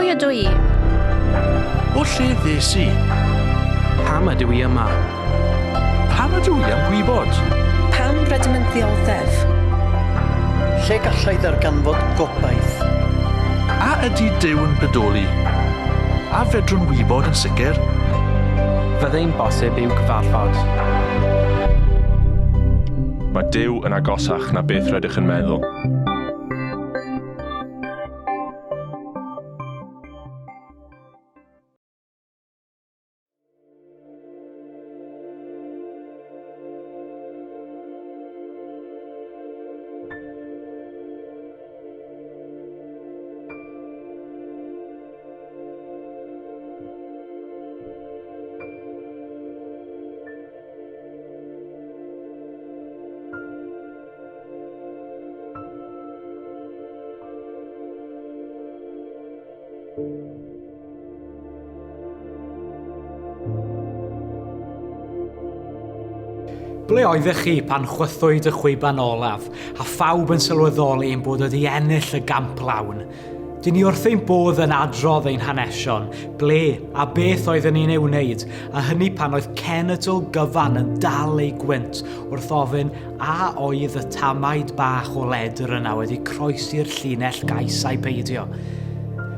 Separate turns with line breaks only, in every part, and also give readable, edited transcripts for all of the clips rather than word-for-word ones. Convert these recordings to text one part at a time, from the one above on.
Pwy ydw i?
O lle ddes i?
Pam ydw i yma?
Pam ydw i am gwybod?
Pam rydym yn ddioddef?
Lle gallai ddarganfod gobaith?
A ydy Duw yn bodoli? A fedrwn wybod yn sicr?
Fyddai'n bosib i'w gyfarfod?
Mae Duw yn agosach na beth rydych yn meddwl.
Ble oeddech chi pan chwythwyd y chwiban olaf, a phawb yn sylweddoli ein bod wedi ennill y gamp lawn? Dyn ni wrth ein bodd yn adrodd ein hanesion, ble a beth oedden ni'n ei wneud, a hynny pan oedd cenedl gyfan yn dal ei gwynt wrth ofyn a oedd y tamaid bach o ledr yna wedi croesi'r llinell gais ai peidio.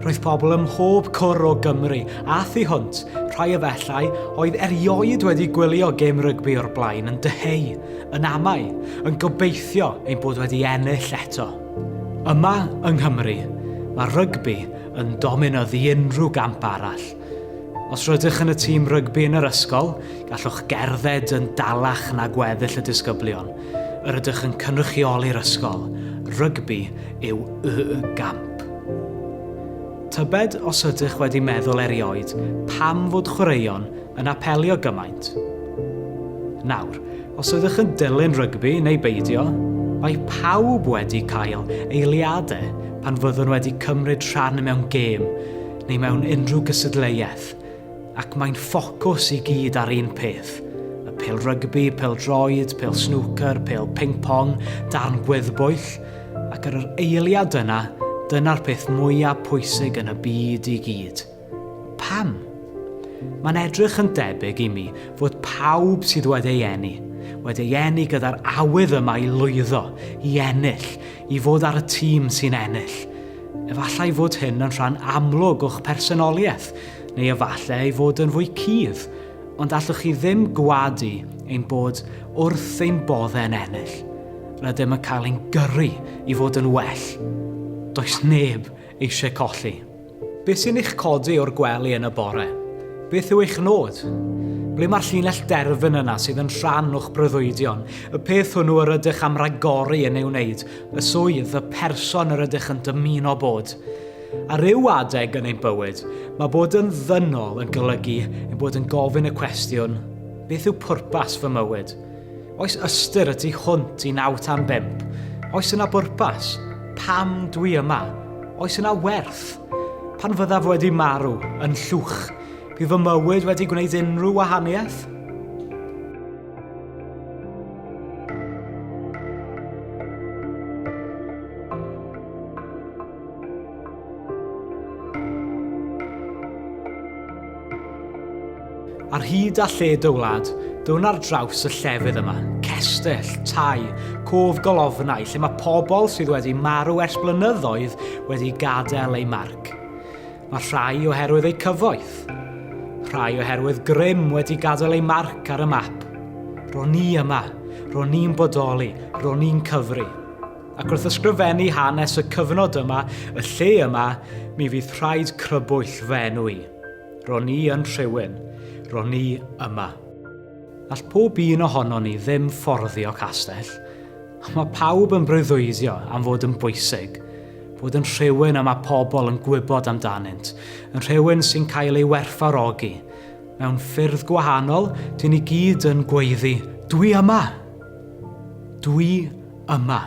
Roedd pobl ym mhob cwr o Gymru a thu hwnt, rhai efallai oedd erioed wedi gwylio gêm rygbi o'r blaen yn dyheu, yn amau, yn gobeithio ein bod wedi ennill eto. Yma yng Nghymru, mae rygbi yn dominyddu unrhyw gamp arall. Os rydych yn y tîm rygbi yn yr ysgol, gallwch gerdded yn dalach na gweddill y disgyblion. Yr ydych yn cynrychioli'r ysgol. Rygbi yw y gamp. Tybed os ydych wedi meddwl erioed pam fod chwaraeon yn apelio gymaint? Nawr, os ydych yn dilyn rygbi neu beidio, mae pawb wedi cael eiliadau pan fyddwn wedi cymryd rhan mewn gêm neu mewn unrhyw gystadleuaeth, ac mae'n ffocws i gyd ar un peth, y pêl rygbi, pêl droed, pêl snwcer, pêl ping-pong, darn gwyddbwyll, ac ar yr eiliad yna, dyna'r peth mwyaf pwysig yn y byd i gyd. Pam? Mae'n edrych yn debyg i mi fod pawb sydd wedi ei eni, wedi ei eni gyda'r awydd yma i lwyddo, i ennill, i fod ar y tîm sy'n ennill. Efallai fod hyn yn rhan amlwg o'ch personoliaeth, neu efallai ei fod yn fwy cudd, ond allwch chi ddim gwadu ein bod wrth ein boddau'n ennill. Rydym yn cael ein gyrru i fod yn well. Does neb eisiau colli. Beth sy'n eich codi o'r gwely yn y bore? Beth yw eich nod? Ble mae'r llinell derfyn yna sydd yn rhan o'ch breuddwydion, y peth hwnnw yr ydych am ragori yn ei wneud, y swydd, y person yr ydych yn dymuno bod? Ar ryw adeg yn ein bywyd, mae bod yn ddynol yn golygu ein bod yn gofyn y cwestiwn, beth yw pwrpas fy mywyd? Oes ystyr y tu hwnt i 9 tan 5? Oes yna bwrpas? Pam dwi yma? Oes yna werth? Pan fyddaf wedi marw, yn llwch, bydd fy mywyd wedi gwneud unrhyw wahaniaeth? Ar hyd a lled y wlad, down ar draws y llefydd yma, cestyll, tai, cof golofnau, lle mae pobl sydd wedi marw ers blynyddoedd wedi gadael eu marc. Mae rhai oherwydd eu cyfoeth, rhai oherwydd grym wedi gadael eu marc ar y map. Ro'n i yma, ro'n i'n bodoli, ro'n i'n cyfri. Ac wrth ysgrifennu hanes y cyfnod yma, y lle yma, mi fydd rhaid crybwyll fy enw i. Ro'n i yn rhywun. Ro'n i yma. All pob un ohonon ni ddim fforddio castell. Mae pawb yn breuddwydio am fod yn bwysig, bod yn rhywun y mae pobl yn gwybod amdanynt, yn rhywun sy'n cael ei werthfawrogi. Mewn ffyrdd gwahanol, dyn ni gyd yn gweiddi, Dwi yma! Dwi yma!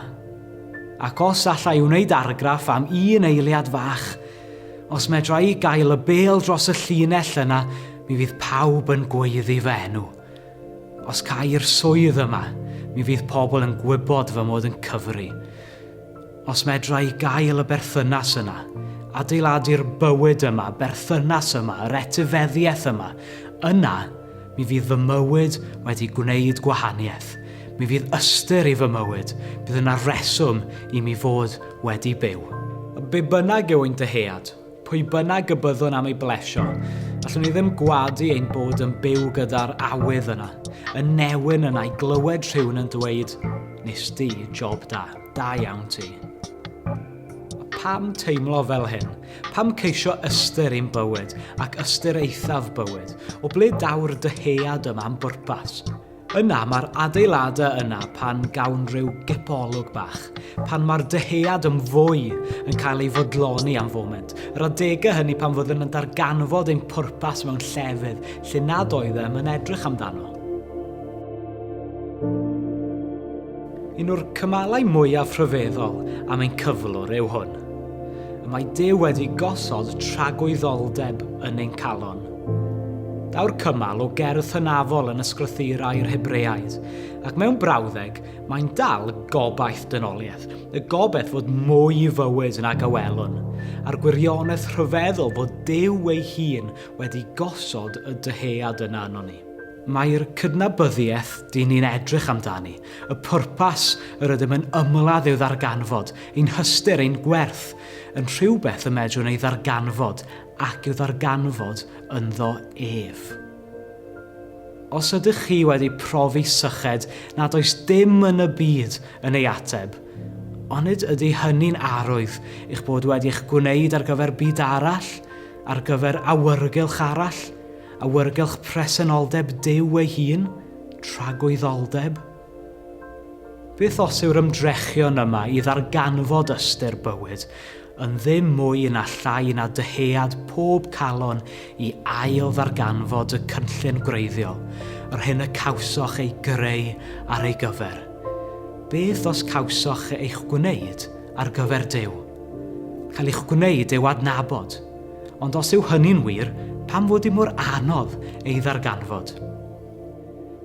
Ac os alla i wneud argraff am un eiliad fach, Os medra i gael y bêl dros y llinell yna, mi fydd pawb yn gweiddi fy enw. Os ca i'r swydd yma, mi fydd pobl yn gwybod fy mod yn cyfri. Os medra i gael y berthynas yna, Adeiladu'r bywyd yma, berthynas yma, yr etifeddiaeth yma, yna mi fydd fy mywyd wedi gwneud gwahaniaeth. Mi fydd ystyr i fy mywyd, bydd yna reswm i mi fod wedi byw. Be bynnag yw ein dyhead, pwy bynnag y byddwn am ei blesio, allwn ni ddim gwadu ein bod yn byw gyda'r awydd yna, y newyn yna i glywed rhywun yn dweud, nes di job da, da iawn ti. Pam teimlo fel hyn? Pam ceisio ystyr ein bywyd, ac ystyr eithaf bywyd? O ble daw'r dyhead yma am bwrpas? Yna mae'r adeiladau yna pan gawn rhyw gipolwg bach, pan mae'r dyhead am fwy yn cael ei fodloni am foment, yr adegau hynny pan fyddwn yn darganfod ein pwrpas mewn llefydd lle nad oeddem yn edrych amdano. Un o'r cymalau mwyaf rhyfeddol am ein cyflwr yw hwn. Y mae Duw wedi gosod tragwyddoldeb yn ein calon. Daw'r cymal o gerdd hynafol yn ysgrythurau'r Hebreaid, ac mewn brawddeg mae'n dal gobaith dynoliaeth, y gobaith fod mwy i fywyd nag a welwn, a'r gwirionedd rhyfeddol fod Duw ei hun wedi gosod y dyhead yna ynon ni. Mae'r cydnabyddiaeth dyn ni'n edrych amdani, y pwrpas yr ydym yn ymladd i'w ddarganfod, ein hystyr, ein gwerth, yn rhywbeth y medrwn ei ddarganfod ac i'w ddarganfod ynddo ef. Os ydych chi wedi profi syched nad oes dim yn y byd yn ei ateb, onid ydy hynny'n arwydd eich bod wedi eich gwneud ar gyfer byd arall, ar gyfer awyrgylch arall? Awyrgylch presenoldeb Duw ei hun? Tragwyddoldeb? Beth os yw'r ymdrechion yma i ddarganfod ystyr bywyd yn ddim mwy na llai na dyhead pob calon i ail ddarganfod y cynllun gwreiddiol, yr hyn y cawsoch ei greu ar ei gyfer? Beth os cawsoch eich gwneud ar gyfer Duw? Cael eich gwneud i'w adnabod? Ond os yw hynny'n wir, pam fod hi mor anodd ei ddarganfod?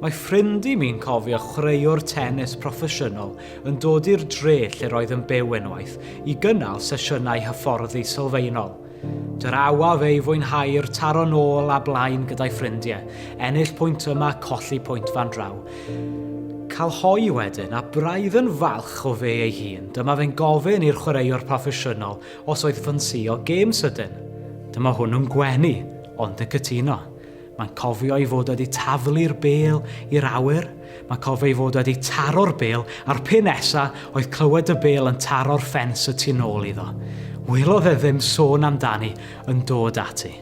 Mae ffrind i mi'n cofio chwaraewr tenis proffesiynol yn dod i'r dre lle roedd yn byw unwaith i gynnal sesiynau hyfforddi sylfaenol. Drawa fe i fwynhau'r taro nôl a blaen gyda'i ffrindiau, ennill pwynt yma, colli pwynt fan draw. Cael hoe wedyn, a braidd yn falch o fe ei hun, dyma fe'n gofyn i'r chwaraewr proffesiynol Os oedd ffansïo gêm sydyn. Dyma hwnnw'n gwenu, ond yn cytuno. Mae'n cofio ei fod wedi taflu'r bêl i'r awyr, mae'n cofio ei fod wedi taro'r bêl, a'r pe nesa oedd clywed y bêl yn taro'r ffens y tu nôl iddo. Welodd e ddim sôn amdani yn dod ati.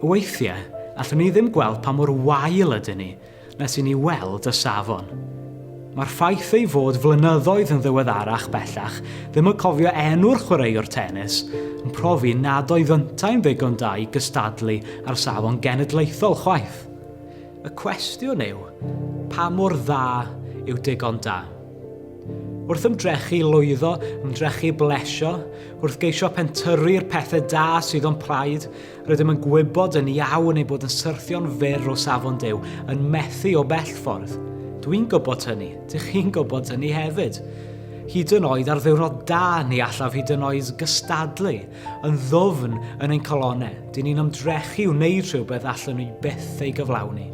Weithiau, allwn ni ddim gweld pa mor wael ydyn ni, nes i ni weld y safon. Mae'r ffaith ei fod flynyddoedd yn ddiweddarach bellach ddim yn cofio enw'r chwaraewr tenis yn profi nad oedd yntau'n ddigon da i gystadlu ar safon genedlaethol chwaith. Y cwestiwn yw, pa mor dda yw digon da? Wrth ymdrechu i lwyddo, ymdrechu i blesio, wrth geisio pentyrru'r pethau da sydd o'n plaid, Rydym yn gwybod yn iawn ei bod yn syrthio'n fyr o safon Duw, yn methu o bell ffordd. Dwi'n gwybod hynny, dych chi'n gwybod hynny hefyd. Hyd yn oed ar ddiwrnod da ni allaf hyd yn oed gystadlu, yn ddwfn yn ein calonnau, dyn ni'n ymdrechu i wneud rhywbeth allwn ni byth ei gyflawni.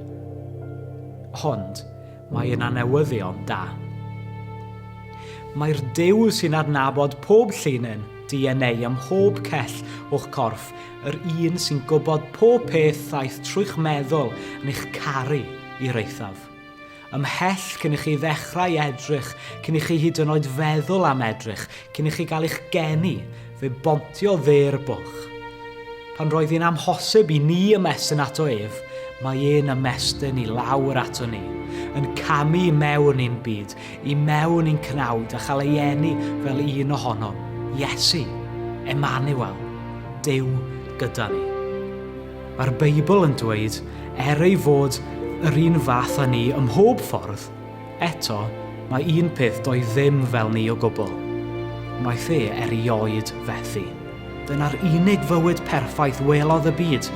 Ond, Mae yna newyddion da. Mae'r Duw sy'n adnabod pob llinyn, DNA ym mhob cell o'ch corff, yr un sy'n gwybod pob peth aeth trwy'ch meddwl yn eich caru i'r eithaf. Ymhell cyn i chi ddechrau edrych, cyn i chi hyd yn oed feddwl am edrych, cyn i chi gael eich geni, fe bontiodd dde'r bwlch. Pan roedd hi'n amhosib i ni ymestyn ato ef, mae e'n ymestyn i lawr ato ni, yn camu i mewn i'n byd, i mewn i'n cnawd a chael ei eni fel un ohonom, Iesu, Emmanuel, Duw gyda ni. Mae'r Beibl yn dweud, er ei fod yr un fath â ni ym mhob ffordd, Eto, mae un peth doedd ddim fel ni o gwbl. Wnaeth e erioed fethu. Dyna'r unig fywyd perffaith welodd y byd.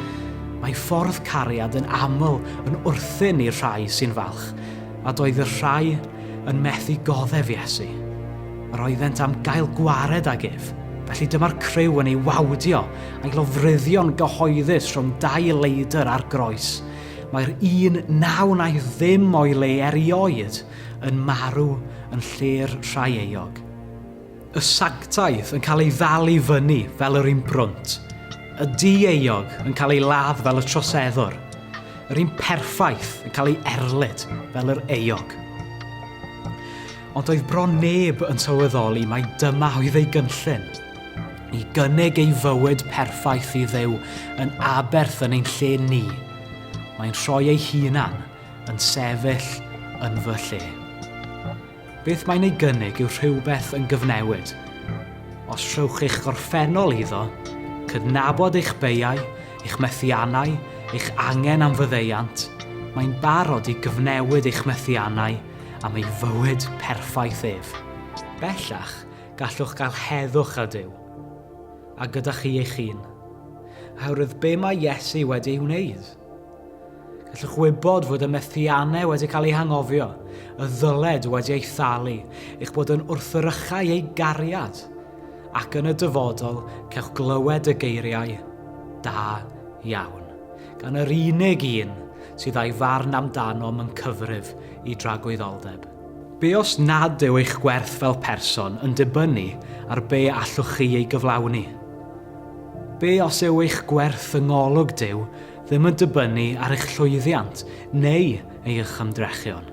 Mae ffordd cariad yn aml yn wrthun i'r rhai sy'n falch, a doedd y rhai yn methu goddef Iesu. Yr oeddent am gael gwared ag ef. Felly dyma'r criw yn ei wawdio a'i lofruddio'n gyhoeddus rhwng dau leidr ar groes. Mae'r un na wnaeth ddim o'i le erioed yn marw yn lle'r rhai euog. Y sanctaidd yn cael ei ddal i fyny fel yr un brwnt. Y di-euog yn cael ei ladd fel y troseddwr. Yr un perffaith yn cael ei erlid fel yr euog. Ond doedd bron neb yn sylweddoli mai dyma oedd ei gynllun. I gynnig ei fywyd perffaith i Dduw yn aberth yn ein lle ni. Mae'n rhoi ei hunan yn sefyll yn fy lle. Beth mae'n ei gynnig yw rhywbeth yn gyfnewid. Os rhowch eich gorffennol iddo, cydnabod eich beiau, eich methiannau, eich angen am faddeuant, mae'n barod i gyfnewid eich methiannau am ei fywyd perffaith ef. Bellach, gallwch gael heddwch â Duw, a gyda chi eich hun. Oherwydd be mae Iesu wedi ei wneud? Gallwch wybod fod y methiannau wedi cael eu hangofio, y ddyled wedi ei thalu, eich bod yn wrthrychau ei gariad, ac yn y dyfodol cewch glywed y geiriau, Da iawn, gan yr unig un sydd â'i farn amdanom yn cyfrif i dragwyddoldeb. Be os nad yw eich gwerth fel person yn dibynnu ar be allwch chi ei gyflawni? Be os yw eich gwerth yng ngolwg Duw ddim yn dibynnu ar eich llwyddiant neu eich ymdrechion?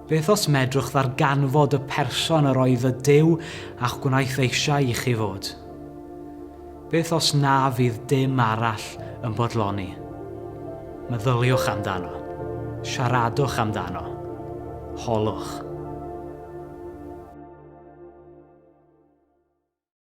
Beth os medrwch ddarganfod y person yr oedd y Duw a'ch gwnaeth eisiau i chi fod? Beth os na fydd dim arall yn bodloni? Meddyliwch amdano. Siaradwch amdano. Holwch.